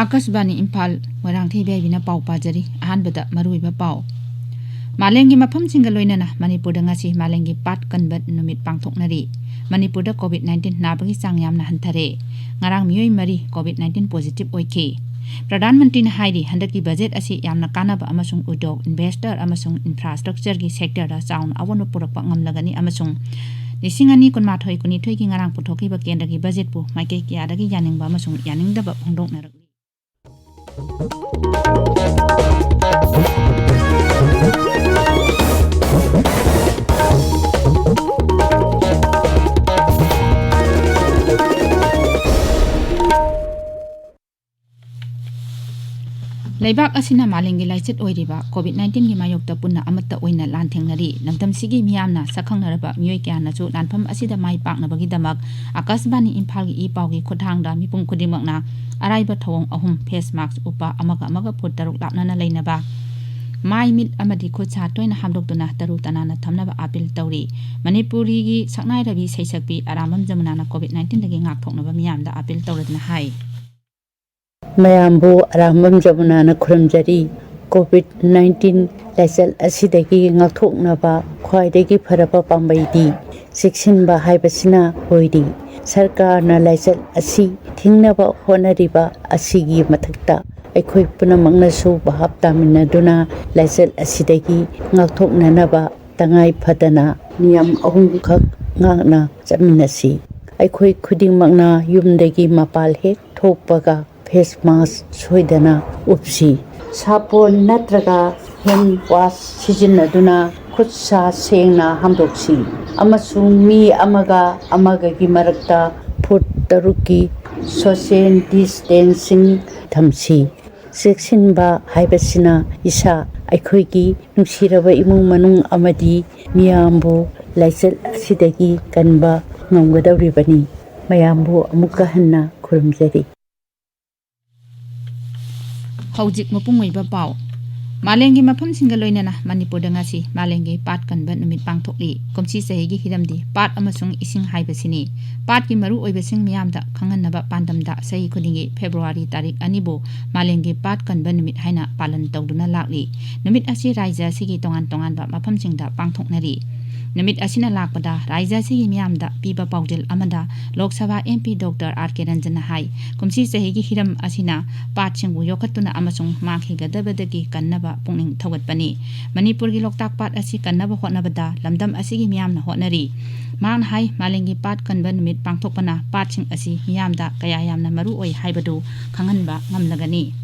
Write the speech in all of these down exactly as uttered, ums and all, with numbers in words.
ꯑꯥꯀꯥꯁꯕꯥꯅꯤ ꯏꯝꯐꯥꯜ, ꯃꯣꯏꯔꯥꯡꯊꯦꯝ ꯏꯕꯦꯕꯤꯅ ꯄꯥꯎ ꯄꯥꯖꯔꯤ꯫ ꯑꯍꯥꯟꯕꯗ ꯃꯔꯨꯑꯣꯏꯕ ꯄꯥꯎ꯫ ꯃꯥꯂꯦꯝꯒꯤ ꯃꯐꯝꯁꯤꯡꯒ ꯂꯣꯏꯅꯅ ꯃꯅꯤꯄꯨꯔꯗ ꯉꯁꯤ ꯃꯥꯂꯦꯝꯒꯤ ꯄꯥꯠ ꯀꯟꯕ ꯅꯨꯃꯤꯠ ꯄꯥꯡꯊꯣꯛꯅꯔꯤ꯫ ꯃꯅꯤꯄꯨꯔꯗ COVID nineteen ꯅꯥꯕꯒꯤ ꯆꯥꯡ ꯌꯥꯝꯅ ꯍꯟꯊꯔꯦ꯫ ꯉꯔꯥꯡ ꯃꯤꯑꯣꯏ ꯃꯔꯤ COVID nineteen positive ꯑꯣꯏꯈꯤ꯫ ꯄ꯭ꯔꯙꯥꯟ ꯃꯟꯇ꯭ꯔꯤꯅ ꯍꯥꯏꯔꯤ, ꯍꯟꯗꯛꯀꯤ ꯕꯖꯦꯠ ꯑꯁꯤ ꯌꯥꯝꯅ ꯀꯥꯟꯅꯕ ꯑꯃꯁꯨꯡ ꯎꯗ꯭ꯌꯣꯒ, ꯏꯟꯚꯦꯁꯇꯔ ꯑꯃꯁꯨꯡ ꯏꯟꯐ꯭ꯔꯥꯁ꯭ꯇ꯭ꯔꯛꯆꯔꯒꯤ ꯁꯦꯛꯇꯔꯗ ꯆꯥꯎꯅ ꯑꯑꯣꯟꯕ ꯄꯨꯔꯛꯄ ꯉꯝꯂꯒꯅꯤ ꯑꯃꯁꯨꯡ ꯂꯤꯁꯤꯡ ꯑꯅꯤ ꯀꯨꯟꯃꯥꯊꯣꯏ ꯀꯨꯟꯅꯤꯊꯣꯏꯒꯤ ꯉꯔꯥꯡ ꯄꯨꯊꯣꯛꯈꯤꯕ ꯀꯦꯟꯗ꯭ꯔꯒꯤ ꯕꯖꯦꯠꯄꯨ ꯃꯥꯏꯀꯩ ꯀꯌꯥꯗꯒꯤ ꯌꯥꯅꯤꯡꯕ ꯑꯃꯁꯨꯡ ꯌꯥꯅꯤꯡꯗꯕ ꯐꯣꯡꯗꯣꯛꯅꯔꯛꯂꯤ꯫ ꯂꯩꯕꯥꯛ ꯑꯁꯤꯅ ꯃꯥꯂꯦꯝꯒꯤ ꯂꯥꯏꯆꯠ ꯑꯣꯏꯔꯤꯕ COVID nineteen ꯒꯤ ꯃꯥꯌꯣꯛꯇ ꯄꯨꯟꯅ ꯑꯃꯠꯇ ꯑꯣꯏꯅ ꯂꯥꯟꯊꯦꯡꯅꯔꯤ꯫ ꯂꯝꯗꯝꯁꯤꯒꯤ ꯃꯤꯌꯥꯝꯅ ꯁꯛꯈꯪꯅꯔꯕ ꯃꯤꯑꯣꯏ ꯀꯌꯥꯅꯁꯨ ꯂꯥꯟꯐꯝ ꯑꯁꯤꯗ ꯃꯥꯏ ꯄꯥꯛꯅꯕꯒꯤꯗꯃꯛ ꯑꯥꯀꯥꯁꯕꯥꯅꯤ ꯏꯝꯐꯥꯜꯒꯤ ꯏ ꯄꯥꯎꯒꯤ ꯈꯨꯠꯊꯥꯡꯗ ꯃꯤꯄꯨꯝ ꯈꯨꯗꯤꯡꯃꯛꯅ ꯑꯔꯥꯏꯕ ꯊꯧꯑꯣꯡ ꯑꯍꯨꯝ, ꯐꯦꯁ ꯃꯥꯛꯁ ꯎꯞꯄ, ꯑꯃꯒ ꯑꯃꯒ ꯐꯨꯠ ꯇꯔꯨꯛ ꯂꯥꯞꯅꯅ ꯂꯩꯅꯕ, ꯃꯥꯏ, ꯃꯤꯠ ꯑꯃꯗꯤ ꯈꯨꯠ ꯁꯥ ꯇꯣꯏꯅ ꯍꯥꯝꯗꯣꯛꯇꯨꯅ ꯇꯔꯨ ꯇꯅꯥꯟꯅ ꯊꯝꯅꯕ ꯑꯥꯄꯤꯜ ꯇꯧꯔꯤ꯫ ꯃꯅꯤꯄꯨꯔꯤꯒꯤ ꯁꯛꯅꯥꯏꯔꯕꯤ ꯁꯩꯁꯛꯄꯤ ꯑꯔꯥꯝꯕꯝ ꯖꯃꯨꯅꯥꯅ COVID nineteen ꯗꯒꯤ ꯉꯥꯛꯊꯣꯛꯅꯕ ꯃꯤꯌꯥꯝꯗ ꯑꯥꯄꯤꯜ ꯇꯧꯔꯗꯨꯅ ꯍꯥꯏ꯫ ꯃꯌꯥꯝꯕꯨ ꯑꯔꯥꯝꯕꯝ ꯖꯃꯨꯅꯥꯅ ꯈꯨꯔꯨꯝꯖꯔꯤ꯫ COVID nineteen ꯂꯥꯏꯆꯠ ꯑꯁꯤꯗꯒꯤ ꯉꯥꯛꯊꯣꯛꯅꯕ ꯈ꯭ꯋꯥꯏꯗꯒꯤ ꯐꯔꯕ ꯄꯥꯝꯕꯩꯗꯤ ꯆꯦꯛꯁꯤꯟꯕ ꯍꯥꯏꯕꯁꯤꯅ ꯑꯣꯏꯔꯤ꯫ ꯁꯔꯀꯥꯔꯅ ꯂꯥꯏꯆꯠ ꯑꯁꯤ ꯊꯤꯡꯅꯕ ꯍꯣꯠꯅꯔꯤꯕ ꯑꯁꯤꯒꯤ ꯃꯊꯛꯇ ꯑꯩꯈꯣꯏ ꯄꯨꯝꯅꯃꯛꯅꯁꯨ ꯚꯥꯞ ꯇꯥꯃꯤꯟꯅꯗꯨꯅ ꯂꯥꯏꯆꯠ ꯑꯁꯤꯗꯒꯤ ꯉꯥꯛꯊꯣꯛꯅꯅꯕ ꯇꯉꯥꯏ ꯐꯗꯅ ꯅꯤꯌꯝ ꯑꯍꯨꯝꯈꯛ ꯉꯥꯛꯅ ꯆꯠꯃꯤꯟꯅꯁꯤ꯫ ꯑꯩꯈꯣꯏ ꯈꯨꯗꯤꯡꯃꯛꯅ ꯌꯨꯝꯗꯒꯤ ꯃꯄꯥꯜ ꯍꯦꯛ ꯊꯣꯛꯄꯒ ꯐꯦꯁ ꯃꯥꯁꯛ ꯁꯣꯏꯗꯅ ꯎꯞꯁꯤ꯫ ꯁꯥꯄꯣꯟ ꯅꯠꯇ꯭ꯔꯒ ꯍꯦꯟ ꯋꯥꯁ ꯁꯤꯖꯤꯟꯅꯗꯨꯅ ꯈꯨꯠ ꯁꯥ ꯁꯦꯡꯅ ꯍꯥꯝꯗꯣꯛꯁꯤ ꯑꯃꯁꯨꯡ ꯃꯤ ꯑꯃꯒ ꯑꯃꯒꯒꯤ ꯃꯔꯛꯇ ꯐꯨꯠ ꯇꯔꯨꯛꯀꯤ ꯁꯣꯁꯤꯌꯦꯜ ꯗꯤꯁꯇꯦꯟꯁꯤꯡ ꯊꯝꯁꯤ꯫ ꯆꯦꯛꯁꯤꯟꯕ ꯍꯥꯏꯕꯁꯤꯅ ꯏꯁꯥ, ꯑꯩꯈꯣꯏꯒꯤ ꯅꯨꯡꯁꯤꯔꯕ ꯏꯃꯨꯡ ꯃꯅꯨꯡ ꯑꯃꯗꯤ ꯃꯤꯌꯥꯝꯕꯨ ꯂꯥꯏꯆꯠ ꯑꯁꯤꯗꯒꯤ ꯀꯟꯕ ꯉꯝꯒꯗꯧꯔꯤꯕꯅꯤ꯫ ꯃꯌꯥꯝꯕꯨ ꯑꯃꯨꯛꯀ ꯍꯟꯅ ꯈꯨꯔꯨꯝꯖꯔꯤ꯫ ꯍꯧꯖꯤꯛ ꯃꯄꯨꯡ ꯑꯣꯏꯕ ꯄꯥꯎ꯫ ꯃꯥꯂꯦꯝꯒꯤ ꯃꯐꯝꯁꯤꯡꯒ ꯂꯣꯏꯅꯅ ꯃꯅꯤꯄꯨꯔꯗ ꯉꯁꯤ ꯃꯥꯂꯦꯝꯒꯤ ꯄꯥꯠ ꯀꯟꯕ ꯅꯨꯃꯤꯠ ꯄꯥꯡꯊꯣꯛꯂꯤ꯫ ꯀꯨꯝꯁꯤ ꯆꯍꯤꯒꯤ ꯍꯤꯔꯝꯗꯤ ꯄꯥꯠ ꯑꯃꯁꯨꯡ ꯏꯁꯤꯡ ꯍꯥꯏꯕꯁꯤꯅꯤ꯫ ꯄꯥꯠꯀꯤ ꯃꯔꯨꯑꯣꯏꯕꯁꯤꯡ ꯃꯤꯌꯥꯝꯗ ꯈꯪꯍꯟꯅꯕ ꯄꯥꯟꯗꯝꯗ ꯆꯍꯤ ꯈꯨꯗꯤꯡꯒꯤ ꯐꯦꯕ꯭ꯔꯨꯋꯥꯔꯤ ꯇꯥꯔꯤꯛ ꯑꯅꯤꯕꯨ ꯃꯥꯂꯦꯝꯒꯤ ꯄꯥꯠ ꯀꯟꯕ ꯅꯨꯃꯤꯠ ꯍꯥꯏꯅ ꯄꯥꯂꯟ ꯇꯧꯗꯨꯅ ꯂꯥꯛꯂꯤ꯫ ꯅꯨꯃꯤꯠ ꯑꯁꯤ ꯔꯥꯖ꯭ꯌ ꯑꯁꯤꯒꯤ ꯇꯣꯉꯥꯟ ꯇꯣꯉꯥꯟꯕ ꯃꯐꯝꯁꯤꯡꯗ ꯄꯥꯡꯊꯣꯛꯅꯔꯤ꯫ ꯅꯨꯃꯤꯠ ꯑꯁꯤꯅ ꯂꯥꯛꯄꯗ ꯔꯥꯖ꯭ꯌ ꯑꯁꯤꯒꯤ ꯃꯤꯌꯥꯝꯗ ꯄꯤꯕ ꯄꯥꯎꯖꯦꯜ ꯑꯃꯗ Lok Sabha M P Doctor R K Ranjan ꯅ ꯍꯥꯏ, ꯀꯨꯝꯁꯤ ꯆꯍꯤꯒꯤ ꯍꯤꯔꯝ ꯑꯁꯤꯅ ꯄꯥꯠꯁꯤꯡꯕꯨ ꯌꯣꯛꯈꯠꯇꯨꯅ ꯑꯃꯁꯨꯡ ꯃꯥꯡꯈꯤꯒꯗꯕꯗꯒꯤ ꯀꯟꯅꯕ ꯄꯨꯛꯅꯤꯡ ꯊꯧꯒꯠꯄꯅꯤ꯫ ꯃꯅꯤꯄꯨꯔꯒꯤ ꯂꯣꯛꯇꯥꯛ ꯄꯥꯠ ꯑꯁꯤ ꯀꯟꯅꯕ ꯍꯣꯠꯅꯕꯗ ꯂꯝꯗꯝ ꯑꯁꯤꯒꯤ ꯃꯤꯌꯥꯝꯅ ꯍꯣꯠꯅꯔꯤ꯫ ꯃꯍꯥꯛꯅ ꯍꯥꯏ, ꯃꯥꯂꯦꯝꯒꯤ ꯄꯥꯠ ꯀꯟꯕ ꯅꯨꯃꯤꯠ ꯄꯥꯡꯊꯣꯛꯄꯅ ꯄꯥꯠꯁꯤꯡ ꯑꯁꯤ ꯃꯤꯌꯥꯝꯗ ꯀꯌꯥ ꯌꯥꯝꯅ ꯃꯔꯨ ꯑꯣꯏ ꯍꯥꯏꯕꯗꯨ ꯈꯪꯍꯟꯕ ꯉꯝꯂꯒꯅꯤ꯫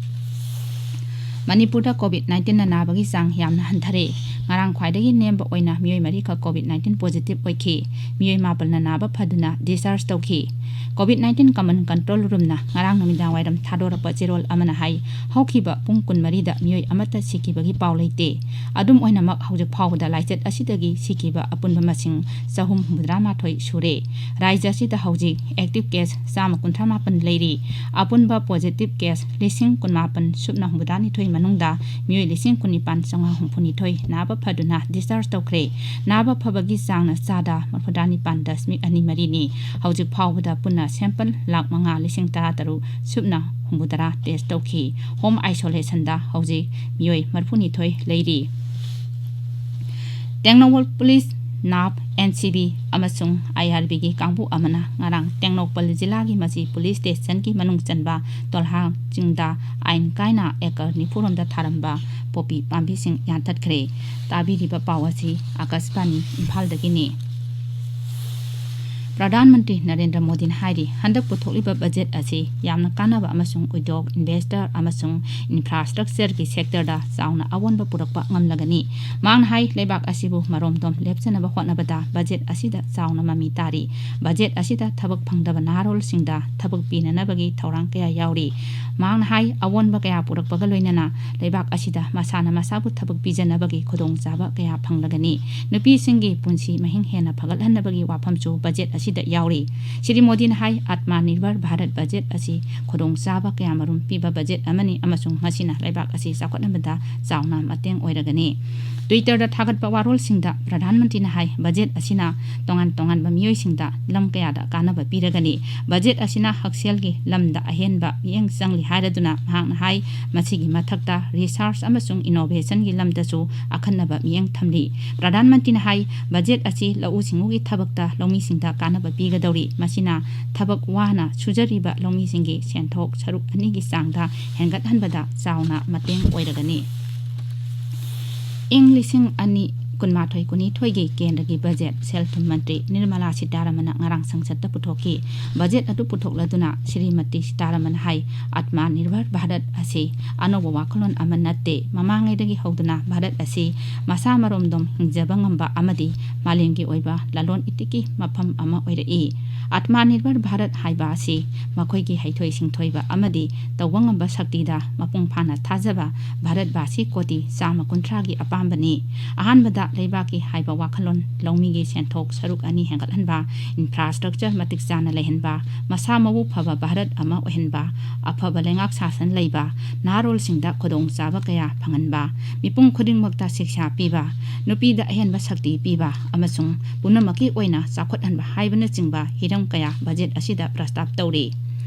ꯃꯅꯤꯄꯨꯔꯗ COVID nineteen ꯅ ꯅꯥꯕꯒꯤ ꯆꯥꯡ ꯌꯥꯝꯅ ꯍꯟꯊꯔꯦ꯫ ꯉꯔꯥꯡ ꯈ꯭ꯋꯥꯏꯗꯒꯤ ꯅꯦꯝꯕ ꯑꯣꯏꯅ ꯃꯤꯑꯣꯏ ꯃꯔꯤꯈꯛ COVID nineteen positive ꯑꯣꯏꯈꯤ꯫ ꯃꯤꯑꯣꯏ ꯃꯥꯄꯜꯅ ꯅꯥꯕ ꯐꯗꯨꯅ discharge ꯇꯧꯈꯤ꯫ COVID nineteen Command Control Room ꯅ ꯉꯔꯥꯡ ꯅꯨꯃꯤꯗꯥꯡ ꯋꯥꯏꯔꯝ ꯊꯥꯗꯣꯔꯛꯄ ꯆꯦꯔꯣꯜ ꯑꯃꯅ ꯍꯥꯏ, ꯍꯧꯈꯤꯕ ꯄꯨꯡ ꯀꯨꯟꯃꯔꯤꯗ ꯃꯤꯑꯣꯏ ꯑꯃꯠꯇ ꯁꯤꯈꯤꯕꯒꯤ ꯄꯥꯎ ꯂꯩꯇꯦ꯫ ꯑꯗꯨꯝ ꯑꯣꯏꯅꯃꯛ, ꯍꯧꯖꯤꯛ ꯐꯥꯎꯕꯗ ꯂꯥꯏꯆꯠ ꯑꯁꯤꯗꯒꯤ ꯁꯤꯈꯤꯕ ꯑꯄꯨꯟꯕ ꯃꯁꯤꯡ ꯆꯍꯨꯝ ꯍꯨꯝꯐꯨꯇꯔꯥ ꯃꯥꯊꯣꯏ ꯁꯨꯔꯦ꯫ ꯔꯥꯖ꯭ꯌ ꯑꯁꯤꯗ ꯍꯧꯖꯤꯛ active case ꯆꯥꯝꯃ ꯀꯨꯟꯊ꯭ꯔꯥ ꯃꯥꯄꯟ ꯂꯩꯔꯤ꯫ ꯑꯄꯨꯟꯕ positive case ꯂꯤꯁꯤꯡ ꯀꯨꯟꯃꯥꯄꯟ ꯁꯨꯞꯅ ꯍꯨꯝꯐꯨꯇꯔꯥ ꯅꯤꯊꯣꯏ ꯃꯅꯨꯡꯗ ꯃꯤꯑꯣꯏ ꯂꯤꯁꯤꯡ ꯀꯨꯟꯅꯤꯄꯥꯟ ꯆꯥꯝꯃꯉꯥ ꯍꯨꯝꯐꯨ ꯅꯤꯊꯣꯏ ꯅꯥꯕ ꯐꯗꯨꯅ discharge ꯇꯧꯈ꯭ꯔꯦ꯫ ꯅꯥꯕ ꯐꯕꯒꯤ ꯆꯥꯡꯅ ꯆꯥꯗ ꯃꯔꯤꯐꯨꯇꯔꯥ ꯅꯤꯄꯥꯟ ꯗꯁꯃꯤꯛ ꯑꯅꯤ ꯃꯔꯤꯅꯤ꯫ ꯍꯧꯖꯤꯛ ꯐꯥꯎꯕꯗ ꯄꯨꯟꯅ sample ꯂꯥꯈ ꯃꯉꯥ ꯂꯤꯁꯤꯡ ꯇꯔꯥ ꯇꯔꯨꯛ ꯁꯨꯞꯅ ꯍꯨꯝꯐꯨꯇꯔꯥ test ꯇꯧꯈꯤ꯫ Home isolation ꯗ ꯍꯧꯖꯤꯛ ꯃꯤꯑꯣꯏ ꯃꯔꯤꯐꯨ ꯅꯤꯊꯣꯏ ꯂꯩꯔꯤ꯫ ꯇꯦꯡꯅꯧꯄꯜ ꯄꯨꯂꯤꯁ, ꯅꯥꯞ, N C B ꯑꯃꯁꯨꯡ I R B ꯒꯤ ꯀꯥꯡꯕꯨ ꯑꯃꯅ ꯉꯔꯥꯡ ꯇꯦꯡꯅꯧꯄꯜ ꯖꯤꯂꯥꯒꯤ ꯃꯆꯤ ꯄꯨꯂꯤꯁ ꯁ꯭ꯇꯦꯁꯟꯒꯤ ꯃꯅꯨꯡ ꯆꯟꯕ ꯇꯣꯜꯍꯥꯡ ꯆꯤꯡꯗ ꯑꯥꯏꯟ ꯀꯥꯏꯅ ꯑꯦꯀꯔ ꯅꯤꯐꯨ ꯔꯣꯝꯗ ꯊꯥꯔꯝꯕ ꯄꯣꯄꯤ ꯄꯥꯝꯕꯤꯁꯤꯡ ꯌꯥꯟꯊꯠꯈ꯭ꯔꯦ꯫ ꯇꯥꯕꯤꯔꯤꯕ ꯄꯥꯎ ꯑꯁꯤ ꯑꯥꯀꯥꯁꯕꯥꯅꯤ ꯏꯝꯐꯥꯜꯗꯒꯤꯅꯤ꯫ ꯄ꯭ꯔꯙꯥꯟ ꯃꯟꯇ꯭ꯔꯤ ꯅꯔꯦꯟꯗ꯭ꯔ ꯃꯣꯗꯤꯅ ꯍꯥꯏꯔꯤ, ꯍꯟꯗꯛ ꯄꯨꯊꯣꯛꯂꯤꯕ ꯕꯖꯦꯠ ꯑꯁꯤ ꯌꯥꯝꯅ ꯀꯥꯟꯅꯕ ꯑꯃꯁꯨꯡ ꯎꯗ꯭ꯌꯣꯛ, investor ꯑꯃꯁꯨꯡ infrastructure ꯒꯤ sector ꯗ ꯆꯥꯎꯅ ꯑꯑꯣꯟꯕ ꯄꯨꯔꯛꯄ ꯉꯝꯂꯒꯅꯤ꯫ ꯃꯍꯥꯛꯅ ꯍꯥꯏ, ꯂꯩꯕꯥꯛ ꯑꯁꯤꯕꯨ ꯃꯔꯣꯝꯗꯣꯝ ꯂꯦꯞꯆꯅꯕ ꯍꯣꯠꯅꯕꯗ ꯕꯖꯦꯠ ꯑꯁꯤꯗ ꯆꯥꯎꯅ ꯃꯃꯤ ꯇꯥꯔꯤ꯫ ꯕꯖꯦꯠ ꯑꯁꯤꯗ ꯊꯕꯛ ꯐꯪꯗꯕ ꯅꯍꯥꯔꯣꯜꯁꯤꯡꯗ ꯊꯕꯛ ꯄꯤꯅꯅꯕꯒꯤ ꯊꯧꯔꯥꯡ ꯀꯌꯥ ꯌꯥꯎꯔꯤ꯫ ꯃꯍꯥꯛꯅ ꯍꯥꯏ, ꯑꯑꯣꯟꯕ ꯀꯌꯥ ꯄꯨꯔꯛꯄꯒ ꯂꯣꯏꯅꯅ ꯂꯩꯕꯥꯛ ꯑꯁꯤꯗ ꯃꯁꯥꯅ ꯃꯁꯥꯕꯨ ꯊꯕꯛ ꯄꯤꯖꯅꯕꯒꯤ ꯈꯨꯗꯣꯡꯆꯥꯕ ꯀꯌꯥ ꯐꯪꯂꯒꯅꯤ꯫ ꯅꯨꯄꯤꯁꯤꯡꯒꯤ ꯄꯨꯟꯁꯤ ꯃꯍꯤꯡ ꯍꯦꯟꯅ ꯐꯒꯠꯍꯟꯅꯕꯒꯤ ꯋꯥꯐꯝꯁꯨ ꯕꯖꯦꯠ ꯑꯁꯤ ꯌꯥꯎꯔꯤ꯫ ꯁ꯭ꯔꯤ ꯃꯣꯗꯤꯅ ꯍꯥꯏ, ꯑꯥꯠꯃꯥ ꯅꯤꯔꯚꯔ ꯚꯥꯔꯠ ꯕꯖꯦꯠ ꯑꯁꯤ ꯈꯨꯗꯣꯡꯆꯥꯕ ꯀꯌꯥꯃꯔꯨꯝ ꯄꯤꯕ ꯕꯖꯦꯠ ꯑꯃꯅꯤ ꯑꯃꯁꯨꯡ ꯃꯁꯤꯅ ꯂꯩꯕꯥꯛ ꯑꯁꯤ ꯆꯥꯎꯈꯠꯍꯟꯕꯗ ꯆꯥꯎꯅ ꯃꯇꯦꯡ ꯑꯣꯏꯔꯒꯅꯤ꯫ Twitter-ꯗ ꯊꯥꯒꯠꯄ ꯋꯥꯔꯣꯜꯁꯤꯡꯗ ꯄ꯭ꯔꯙꯥꯟ ꯃꯟꯇ꯭ꯔꯤꯅ ꯍꯥꯏ, ꯕꯖꯦꯠ ꯑꯁꯤꯅ ꯇꯣꯉꯥꯟ ꯇꯣꯉꯥꯟꯕ ꯃꯤꯑꯣꯏꯁꯤꯡꯗ ꯂꯝ ꯀꯌꯥꯗ ꯀꯥꯟꯅꯕ ꯄꯤꯔꯒꯅꯤ꯫ ꯕꯖꯦꯠ ꯑꯁꯤꯅ ꯍꯛꯁꯦꯜꯒꯤ ꯂꯝꯗ ꯑꯍꯦꯟꯕ ꯃꯤꯠꯌꯦꯡ ꯆꯪꯂꯤ ꯍꯥꯏꯔꯗꯨꯅ ꯃꯍꯥꯛꯅ ꯍꯥꯏ, ꯃꯁꯤꯒꯤ ꯃꯊꯛꯇ research ꯑꯃꯁꯨꯡ innovation-ꯒꯤ ꯂꯝꯗꯁꯨ ꯑꯈꯟꯅꯕ ꯃꯤꯠꯌꯦꯡ ꯊꯝꯂꯤ꯫ ꯄ꯭ꯔꯙꯥꯟ ꯃꯟꯇ꯭ꯔꯤꯅ ꯍꯥꯏ, ꯕꯖꯦꯠ ꯑꯁꯤ ꯂꯧꯎ ꯁꯤꯡꯎꯒꯤ ꯊꯕꯛꯇ ꯂꯧꯃꯤꯁꯤꯡꯗ ꯀꯥꯟꯅꯕ ꯄꯤꯒꯗꯧꯔꯤ꯫ ꯃꯁꯤꯅ ꯊꯕꯛ ꯋꯥꯅ ꯁꯨꯖꯔꯤꯕ ꯂꯧꯃꯤꯁꯤꯡꯒꯤ ꯁꯦꯟꯊꯣꯛ ꯁꯔꯨꯛ ꯑꯅꯤꯒꯤ ꯆꯥꯡꯗ ꯍꯦꯟꯒꯠꯍꯟꯕꯗ ꯆꯥꯎꯅ ꯃꯇꯦꯡ ꯑꯣꯏꯔꯒꯅꯤ꯫ ꯏꯪ ꯂꯤꯁꯤꯡ ꯑꯅꯤ ꯀꯨꯟꯃꯥꯊꯣꯏ ꯀꯨꯟꯅꯤꯊꯣꯏꯒꯤ ꯀꯦꯟꯗ꯭ꯔꯒꯤ ꯕꯖꯦꯠ ꯁꯦꯜ ꯊꯨꯝ ꯃꯟꯇ꯭ꯔꯤ ꯅꯤꯔꯃꯂꯥ ꯁꯤꯇꯥꯔꯥꯃꯟꯅ ꯉꯔꯥꯡ ꯁꯪꯁꯠꯇ ꯄꯨꯊꯣꯛꯈꯤ꯫ ꯕꯖꯦꯠ ꯑꯗꯨ ꯄꯨꯊꯣꯛꯂꯗꯨꯅ ꯁ꯭ꯔꯤꯃꯇꯤ ꯁꯤꯇꯥꯔꯥꯃꯟ ꯍꯥꯏ, ꯑꯥꯠꯃꯥ ꯅꯤꯔꯚꯔ ꯚꯥꯔꯠ ꯑꯁꯤ ꯑꯅꯧꯕ ꯋꯥꯈꯜꯂꯣꯟ ꯑꯃ ꯅꯠꯇꯦ꯫ ꯃꯃꯥꯡꯉꯩꯗꯒꯤ ꯍꯧꯗꯨꯅ ꯚꯥꯔꯠ ꯑꯁꯤ ꯃꯁꯥ ꯃꯔꯣꯝꯗꯣꯝ ꯍꯤꯡꯖꯕ ꯉꯝꯕ ꯑꯃꯗꯤ ꯃꯥꯂꯦꯝꯒꯤ ꯑꯣꯏꯕ ꯂꯂꯣꯟ ꯏꯇꯤꯛꯀꯤ ꯃꯐꯝ ꯑꯃ ꯑꯣꯏꯔꯛꯏ꯫ ꯑꯥꯠꯃꯥ ꯅꯤꯔꯚꯔ ꯚꯥꯔꯠ ꯍꯥꯏꯕ ꯑꯁꯤ ꯃꯈꯣꯏꯒꯤ ꯍꯩꯊꯣꯏ ꯁꯤꯡꯊꯣꯏꯕ ꯑꯃꯗꯤ ꯇꯧꯕ ꯉꯝꯕ ꯁꯛꯇꯤꯗ ꯃꯄꯨꯡ ꯐꯥꯅ ꯊꯥꯖꯕ ꯚꯥꯔꯠꯕꯥꯁꯤ ꯀꯣꯇꯤ ꯆꯥꯝꯃ ꯀꯨꯟꯊ꯭ꯔꯥꯒꯤ ꯑꯄꯥꯝꯕꯅꯤ꯫ ꯑꯍꯥꯟꯕꯗ ꯂꯩꯕꯥꯛꯀꯤ ꯍꯥꯏꯕ ꯋꯥꯈꯜꯂꯣꯟ, ꯂꯧꯃꯤꯒꯤ ꯁꯦꯟꯊꯣꯛ ꯁꯔꯨꯛ ꯑꯅꯤ ꯍꯦꯟꯒꯠꯍꯟꯕ, infrastructure ꯃꯇꯤꯛ ꯆꯥꯅ ꯂꯩꯍꯟꯕ, ꯃꯁꯥ ꯃꯎ ꯐꯕ ꯚꯥꯔꯠ ꯑꯃ ꯑꯣꯏꯍꯟꯕ, ꯑꯐꯕ ꯂꯩꯉꯥꯛ ꯁꯥꯁꯟ ꯂꯩꯕ, ꯅꯍꯥꯔꯣꯜꯁꯤꯡꯗ ꯈꯨꯗꯣꯡꯆꯥꯕ ꯀꯌꯥ ꯐꯪꯍꯟꯕ, ꯃꯤꯄꯨꯝ ꯈꯨꯗꯤꯡꯃꯛꯇ ꯁꯤꯛꯁꯥ ꯄꯤꯕ, ꯅꯨꯄꯤꯗ ꯑꯍꯦꯟꯕ ꯁꯛꯇꯤ ꯄꯤꯕ ꯑꯃꯁꯨꯡ ꯄꯨꯝꯅꯃꯛꯀꯤ ꯑꯣꯏꯅ ꯆꯥꯎꯈꯠꯍꯟꯕ ꯍꯥꯏꯕꯅꯆꯤꯡꯕ ꯍꯤꯔꯝ ꯀꯌꯥ ꯕꯖꯦꯠ ꯑꯁꯤꯗ ꯄ꯭ꯔꯁꯇꯥꯞ ꯇꯧꯔꯤ꯫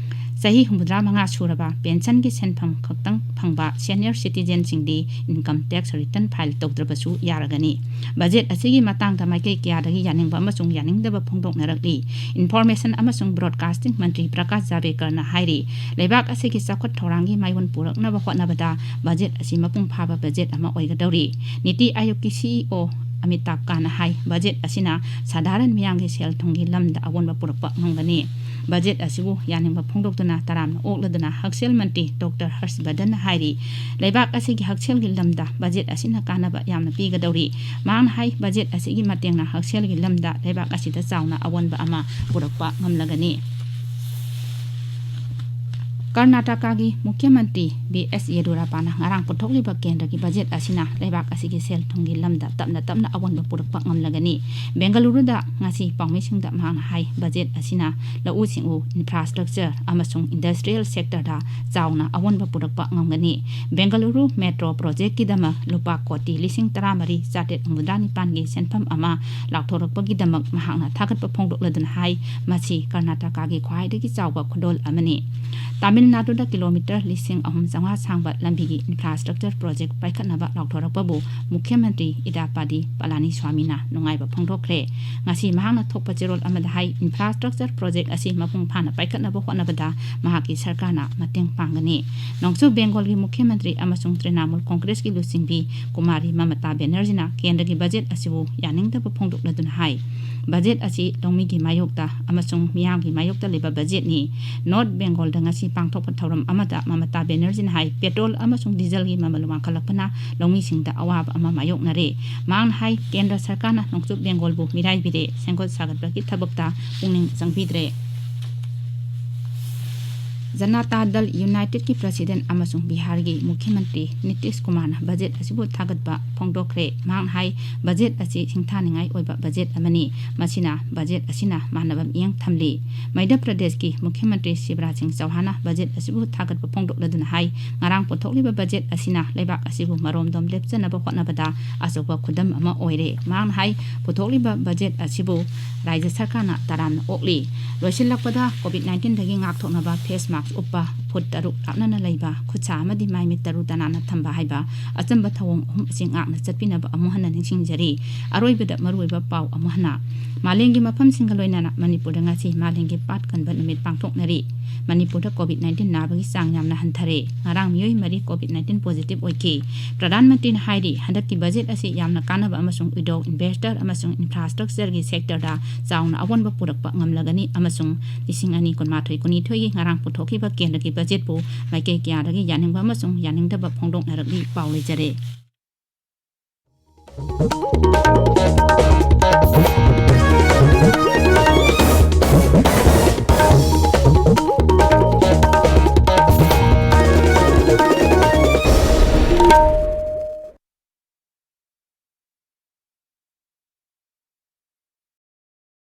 ꯆꯍꯤ ꯍꯨꯝꯐꯨꯇꯔꯥ ꯃꯉꯥ ꯁꯨꯔꯕ pension-ꯒꯤ ꯁꯦꯟꯐꯝ ꯈꯛꯇꯪ ꯐꯪꯕ senior citizen-ꯁꯤꯡꯗꯤ income tax return file ꯇꯧꯗ꯭ꯔꯕꯁꯨ ꯌꯥꯔꯒꯅꯤ꯫ ꯕꯖꯦꯠ ꯑꯁꯤꯒꯤ ꯃꯇꯥꯡꯗ ꯃꯥꯏꯀꯩ ꯀꯌꯥꯗꯒꯤ ꯌꯥꯅꯤꯡꯕ ꯑꯃꯁꯨꯡ ꯌꯥꯅꯤꯡꯗꯕ ꯐꯣꯡꯗꯣꯛꯅꯔꯛꯂꯤ꯫ Information ꯑꯃꯁꯨꯡ Broadcasting ꯃꯟꯇ꯭ꯔꯤ ꯄ꯭ꯔꯀꯥꯁ ꯖꯥꯚꯦꯗꯀꯔꯅ ꯍꯥꯏꯔꯤ, ꯂꯩꯕꯥꯛ ꯑꯁꯤꯒꯤ ꯆꯥꯎꯈꯠ ꯊꯧꯔꯥꯡꯒꯤ ꯃꯥꯏꯑꯣꯟ ꯄꯨꯔꯛꯅꯕ ꯍꯣꯠꯅꯕꯗ ꯕꯖꯦꯠ ꯑꯁꯤ ꯃꯄꯨꯡ ꯐꯥꯕ ꯕꯖꯦꯠ ꯑꯃ ꯑꯣꯏꯒꯗꯧꯔꯤ꯫ ꯅꯤꯇꯤ ꯑꯥꯌꯣꯒꯀꯤ CEO ꯑꯃꯤꯇꯥꯕ ꯀꯥꯟꯅ ꯍꯥꯏ, ꯕꯖꯦꯠ ꯑꯁꯤꯅ ꯁꯥꯙꯥꯔꯟ ꯃꯤꯌꯥꯝꯒꯤ ꯁꯦꯜ ꯊꯨꯝꯒꯤ ꯂꯝꯗ ꯑꯑꯣꯟꯕ ꯄꯨꯔꯛꯄ ꯉꯝꯒꯅꯤ꯫ ꯕꯖꯦꯠ ꯑꯁꯤꯕꯨ ꯌꯥꯅꯤꯡꯕ ꯐꯣꯡꯗꯣꯛꯇꯨꯅ ꯇꯔꯥꯝꯅ ꯑꯣꯛꯂꯗꯨꯅ ꯍꯛꯁꯦꯜ ꯃꯟꯇ꯭ꯔꯤ ꯗꯣꯛꯇꯔ ꯍꯔꯁ ꯕꯔꯙꯟꯅ ꯍꯥꯏꯔꯤ, ꯂꯩꯕꯥꯛ ꯑꯁꯤꯒꯤ ꯍꯛꯁꯦꯜꯒꯤ ꯂꯝꯗ ꯕꯖꯦꯠ ꯑꯁꯤꯅ ꯀꯥꯟꯅꯕ ꯌꯥꯝꯅ ꯄꯤꯒꯗꯧꯔꯤ꯫ ꯃꯍꯥꯛꯅ ꯍꯥꯏ, ꯕꯖꯦꯠ ꯑꯁꯤꯒꯤ ꯃꯇꯦꯡꯅ ꯍꯛꯁꯦꯜꯒꯤ ꯂꯝꯗ ꯂꯩꯕꯥꯛ ꯑꯁꯤꯗ ꯆꯥꯎꯅ ꯑꯑꯣꯟꯕ ꯑꯃ ꯄꯨꯔꯛꯄ ꯉꯝꯂꯒꯅꯤ꯫ ꯀꯔꯅꯥꯇꯀꯥꯒꯤ ꯃꯨꯈ꯭ꯌ ꯃꯟꯇ꯭ꯔꯤ ꯕꯤ ꯑꯦꯁ ꯌꯦꯗꯨꯔꯞꯄꯥꯅ ꯉꯔꯥꯡ ꯄꯨꯊꯣꯛꯂꯤꯕ ꯀꯦꯟꯗ꯭ꯔꯒꯤ ꯕꯖꯦꯠ ꯑꯁꯤꯅ ꯂꯩꯕꯥꯛ ꯑꯁꯤꯒꯤ ꯁꯦꯜ ꯊꯨꯝꯒꯤ ꯂꯝꯗ ꯇꯞꯅ ꯇꯞꯅ ꯑꯑꯣꯟꯕ ꯄꯨꯔꯛꯄ ꯉꯝꯂꯒꯅꯤ꯫ ꯕꯦꯡꯒꯂꯨꯔꯨꯗ ꯉꯁꯤ ꯄꯥꯎꯃꯤꯁꯤꯡꯗ ꯃꯍꯥꯛꯅ ꯍꯥꯏ, ꯕꯖꯦꯠ ꯑꯁꯤꯅ ꯂꯧꯎ ꯁꯤꯡꯎ, ꯏꯟꯐ꯭ꯔꯥꯁ꯭ꯇ꯭ꯔꯛꯆꯔ ꯑꯃꯁꯨꯡ ꯏꯟꯗꯁꯇ꯭ꯔꯤꯌꯦꯜ ꯁꯦꯛꯇꯔꯗ ꯆꯥꯎꯅ ꯑꯑꯣꯟꯕ ꯄꯨꯔꯛꯄ ꯉꯝꯒꯅꯤ꯫ ꯕꯦꯡꯒꯂꯨꯔꯨ ꯃꯦꯇ꯭ꯔꯣ ꯄ꯭ꯔꯣꯖꯦꯛꯀꯤꯗꯃꯛ ꯂꯨꯄꯥ ꯀꯣꯇꯤ ꯂꯤꯁꯤꯡ ꯇꯔꯥꯃꯔꯤ ꯆꯥꯇ꯭ꯔꯦꯠ ꯍꯨꯝꯐꯨꯇꯔꯥ ꯅꯤꯄꯥꯟꯒꯤ ꯁꯦꯟꯐꯝ ꯑꯃ ꯂꯥꯎꯊꯣꯔꯛꯄꯒꯤꯗꯃꯛ ꯃꯍꯥꯛꯅ ꯊꯥꯒꯠꯄ ꯐꯣꯡꯗꯣꯛꯂꯗꯨꯅ ꯍꯥꯏ, ꯃꯁꯤ ꯀꯔꯅꯥꯇꯀꯥꯒꯤ ꯈ꯭ꯋꯥꯏꯗꯒꯤ ꯆꯥꯎꯕ ꯈꯨꯗꯣꯜ ꯑꯃꯅꯤ꯫ ꯇꯥꯃꯤꯜ ꯅꯥꯗꯨꯗ ꯀꯤꯂꯣꯃꯤꯇꯔ ꯂꯤꯁꯤꯡ ꯑꯍꯨꯝ ꯆꯥꯝꯃꯉꯥ ꯁꯥꯡꯕ ꯂꯝꯕꯤꯒꯤ ꯏꯟꯐ꯭ꯔꯥꯁ꯭ꯇ꯭ꯔꯛꯆꯔ ꯄ꯭ꯔꯣꯖꯦꯛ ꯄꯥꯏꯈꯠꯅꯕ ꯂꯥꯎꯊꯣꯔꯛꯄꯕꯨ ꯃꯨꯈ꯭ꯌ ꯃꯟꯇ꯭ꯔꯤ ꯏꯗꯥꯄꯥꯗꯤ ꯄꯂꯥꯅꯤꯁ꯭ꯋꯥꯃꯤꯅ ꯅꯨꯡꯉꯥꯏꯕ ꯐꯣꯡꯗꯣꯛꯈ꯭ꯔꯦ꯫ ꯉꯁꯤ ꯃꯍꯥꯛꯅ ꯊꯣꯛꯄ ꯆꯦꯔꯣꯜ ꯑꯃꯗ ꯍꯥꯏ, ꯏꯟꯐ꯭ꯔꯥꯁ꯭ꯇ꯭ꯔꯛꯆꯔ ꯄ꯭ꯔꯣꯖꯦꯛ ꯑꯁꯤ ꯃꯄꯨꯡ ꯐꯥꯅ ꯄꯥꯏꯈꯠꯅꯕ ꯍꯣꯠꯅꯕꯗ ꯃꯍꯥꯛꯀꯤ ꯁꯔꯀꯥꯔꯅ ꯃꯇꯦꯡ ꯄꯥꯡꯒꯅꯤ꯫ ꯅꯣꯡꯆꯨꯞ ꯕꯦꯡꯒꯣꯜꯒꯤ ꯃꯨꯈ꯭ꯌ ꯃꯟꯇ꯭ꯔꯤ ꯑꯃꯁꯨꯡ ꯇ꯭ꯔꯤꯅꯥꯃꯨꯜ ꯀꯣꯡꯒ꯭ꯔꯦꯁꯀꯤ ꯂꯨꯆꯤꯡꯕꯤ ꯀꯨꯃꯥꯔꯤ ꯃꯃꯇꯥ ꯕꯦꯅꯔꯖꯤꯅ ꯀꯦꯟꯗ꯭ꯔꯒꯤ ꯕꯖꯦꯠ ꯑꯁꯤꯕꯨ ꯌꯥꯅꯤꯡꯗꯕ ꯐꯣꯡꯗꯣꯛꯂꯗꯨꯅ ꯍꯥꯏ, ꯕꯖꯦꯠ ꯑꯁꯤ ꯂꯧꯃꯤꯒꯤ ꯃꯥꯌꯣꯛꯇ ꯑꯃꯁꯨꯡ ꯃꯤꯌꯥꯝꯒꯤ ꯃꯥꯌꯣꯛꯇ ꯂꯩꯕ ꯕꯖꯦꯠꯅꯤ꯫ ꯅꯣꯔꯠ ꯕꯦꯡꯒꯣꯜꯗ ꯉꯁꯤ ꯄꯥꯡꯊꯣꯛꯄ ꯊꯧꯔꯝ ꯑꯃꯗ ꯃꯃꯇꯥ ꯕꯦꯅꯔꯖꯤꯅ ꯍꯥꯏ, ꯄꯦꯇ꯭ꯔꯣꯜ ꯑꯃꯁꯨꯡ ꯗꯤꯖꯜꯒꯤ ꯃꯃꯜ ꯋꯥꯡꯈꯠꯂꯛꯄꯅ ꯂꯧꯃꯤꯁꯤꯡꯗ ꯑꯋꯥꯕ ꯑꯃ ꯃꯥꯌꯣꯛꯅꯔꯦ꯫ ꯃꯍꯥꯛꯅ ꯍꯥꯏ, ꯀꯦꯟꯗ꯭ꯔ ꯁꯔꯀꯥꯔꯅ ꯅꯣꯡꯆꯨꯞ ꯕꯦꯡꯒꯣꯜꯕꯨ ꯃꯤꯔꯥꯏꯕꯤꯔꯦ, ꯁꯦꯝꯒꯠ ꯁꯥꯒꯠꯄꯒꯤ ꯊꯕꯛꯇ ꯄꯨꯛꯅꯤꯡ ꯆꯪꯕꯤꯗ꯭ꯔꯦ꯫ ꯖꯅꯇꯥ ꯗꯜ ꯌꯨꯅꯥꯏꯇꯦꯗꯀꯤ ꯄ꯭ꯔꯁꯤꯗꯦꯟ ꯑꯃꯁꯨꯡ ꯕꯤꯍꯥꯔꯒꯤ ꯃꯨꯈ꯭ꯌ ꯃꯟꯇ꯭ꯔꯤ ꯅꯤꯇꯤꯁ ꯀꯨꯃꯥꯔꯅ ꯕꯖꯦꯠ ꯑꯁꯤꯕꯨ ꯊꯥꯒꯠꯄ ꯐꯣꯡꯗꯣꯛꯈ꯭ꯔꯦ꯫ ꯃꯍꯥꯛꯅ ꯍꯥꯏ, ꯕꯖꯦꯠ ꯑꯁꯤ ꯁꯤꯡꯊꯥꯅꯤꯡꯉꯥꯏ ꯑꯣꯏꯕ ꯕꯖꯦꯠ ꯑꯃꯅꯤ꯫ ꯃꯁꯤꯅ ꯕꯖꯦꯠ ꯑꯁꯤꯅ ꯃꯥꯟꯅꯕ ꯃꯤꯠꯌꯦꯡ ꯊꯝꯂꯤ꯫ ꯃꯙ꯭ꯌ ꯄ꯭ꯔꯗꯦꯁꯀꯤ ꯃꯨꯈ꯭ꯌ ꯃꯟꯇ꯭ꯔꯤ ꯁꯤꯕꯔꯥꯖ ꯁꯤꯡ ꯆꯧꯍꯥꯟꯅ ꯕꯖꯦꯠ ꯑꯁꯤꯕꯨ ꯊꯥꯒꯠꯄ ꯐꯣꯡꯗꯣꯛꯂꯗꯨꯅ ꯍꯥꯏ, ꯉꯔꯥꯡ ꯄꯨꯊꯣꯛꯂꯤꯕ ꯕꯖꯦꯠ ꯑꯁꯤꯅ ꯂꯩꯕꯥꯛ ꯑꯁꯤꯕꯨ ꯃꯔꯣꯝꯗꯣꯝ ꯂꯦꯞꯆꯅꯕ ꯍꯣꯠꯅꯕꯗ ꯑꯆꯧꯕ ꯈꯨꯗꯝ ꯑꯃ ꯑꯣꯏꯔꯦ꯫ ꯃꯍꯥꯛꯅ ꯍꯥꯏ, ꯄꯨꯊꯣꯛꯂꯤꯕ ꯕꯖꯦꯠ ꯑꯁꯤꯕꯨ ꯔꯥꯖ꯭ꯌ ꯁꯔꯀꯥꯔꯅ ꯇꯔꯥꯝꯅ ꯑꯣꯛꯂꯤ꯫ ꯂꯣꯏꯁꯤꯜꯂꯛꯄꯗ, ꯀꯣꯚꯤꯗ ꯅꯥꯏꯟꯇꯤꯟꯗꯒꯤ ꯉꯥꯛꯊꯣꯛꯅꯕ ꯐꯦꯁ ꯃꯥꯛꯁ ꯎꯞꯄ, ꯐꯨꯠ ꯇꯔꯨꯛ ꯂꯥꯞꯅꯅ ꯂꯩꯕ, ꯈꯨꯠꯁꯥ ꯑꯃꯗꯤ ꯃꯥꯏ ꯃꯤꯠ ꯇꯔꯨ ꯇꯅꯥꯟꯅ ꯊꯝꯕ ꯍꯥꯏꯕ ꯑꯆꯝꯕ ꯊꯧꯑꯣꯡ ꯑꯍꯨꯝ ꯑꯁꯤ ꯉꯥꯛꯅ ꯆꯠꯄꯤꯅꯕ ꯑꯃꯨꯛ ꯍꯟꯅ ꯅꯤꯡꯁꯤꯡꯖꯔꯤ꯫ ꯑꯔꯣꯏꯕꯗ ꯃꯔꯨꯑꯣꯏꯕ ꯄꯥꯎ ꯑꯃꯨꯛ ꯍꯟꯅ꯫ ꯃꯥꯂꯦꯝꯒꯤ ꯃꯐꯝꯁꯤꯡꯒ ꯂꯣꯏꯅꯅ ꯃꯅꯤꯄꯨꯔꯗ ꯉꯁꯤ ꯃꯥꯂꯦꯝꯒꯤ ꯄꯥꯠ ꯀꯟꯕ ꯅꯨꯃꯤꯠ ꯄꯥꯡꯊꯣꯛꯅꯔꯤ꯫ ꯃꯅꯤꯄꯨꯔꯗ ꯀꯣꯚꯤꯗ ꯅꯥꯏꯟꯇꯤꯟ ꯅꯥꯕꯒꯤ ꯆꯥꯡ ꯌꯥꯝꯅ ꯍꯟꯊꯔꯦ꯫ ꯉꯔꯥꯡ ꯃꯤꯑꯣꯏ ꯃꯔꯤ ꯀꯣꯚꯤꯗ ꯅꯥꯏꯟꯇꯤꯟ ꯄꯣꯖꯤꯇꯤꯚ ꯑꯣꯏꯈꯤ꯫ ꯄ꯭ꯔꯙꯥꯟ ꯃꯟꯇ꯭ꯔꯤꯅ ꯍꯥꯏꯔꯤ, ꯍꯟꯗꯛꯀꯤ ꯕꯖꯦꯠ ꯑꯁꯤ ꯌꯥꯝꯅ ꯀꯥꯟꯅꯕ ꯑꯃꯁꯨꯡ ꯎꯗ꯭ꯌꯣꯒ, ꯏꯟꯚꯦꯁꯇꯔ ꯑꯃꯁꯨꯡ ꯏꯟꯐ꯭ꯔꯥꯁ꯭ꯇ꯭ꯔꯛꯆꯔꯒꯤ ꯁꯦꯛꯇꯔꯗ ꯆꯥꯎꯅ ꯑꯑꯣꯟꯕ ꯄꯨꯔꯛꯄ ꯉꯝꯂꯒꯅꯤ ꯑꯃꯁꯨꯡ ꯂꯤꯁꯤꯡ ꯑꯅꯤ ꯀꯨꯟꯃꯥꯊꯣꯏ ꯀꯨꯟꯅꯤꯊꯣꯏꯒꯤ ꯉꯔꯥꯡ ꯄꯨꯊꯣꯛꯈꯤꯕ ꯀꯦꯟꯗ꯭ꯔꯒꯤ ꯕꯖꯦꯠꯄꯨ ꯃꯥꯏꯀꯩ ꯀꯌꯥꯗꯒꯤ ꯌꯥꯅꯤꯡꯕ ꯑꯃꯁꯨꯡ ꯌꯥꯅꯤꯡꯗꯕ ꯐꯣꯡꯗꯣꯛꯅꯔꯛꯂꯤ꯫ ꯄꯥꯎ ꯂꯩꯖꯔꯦ꯫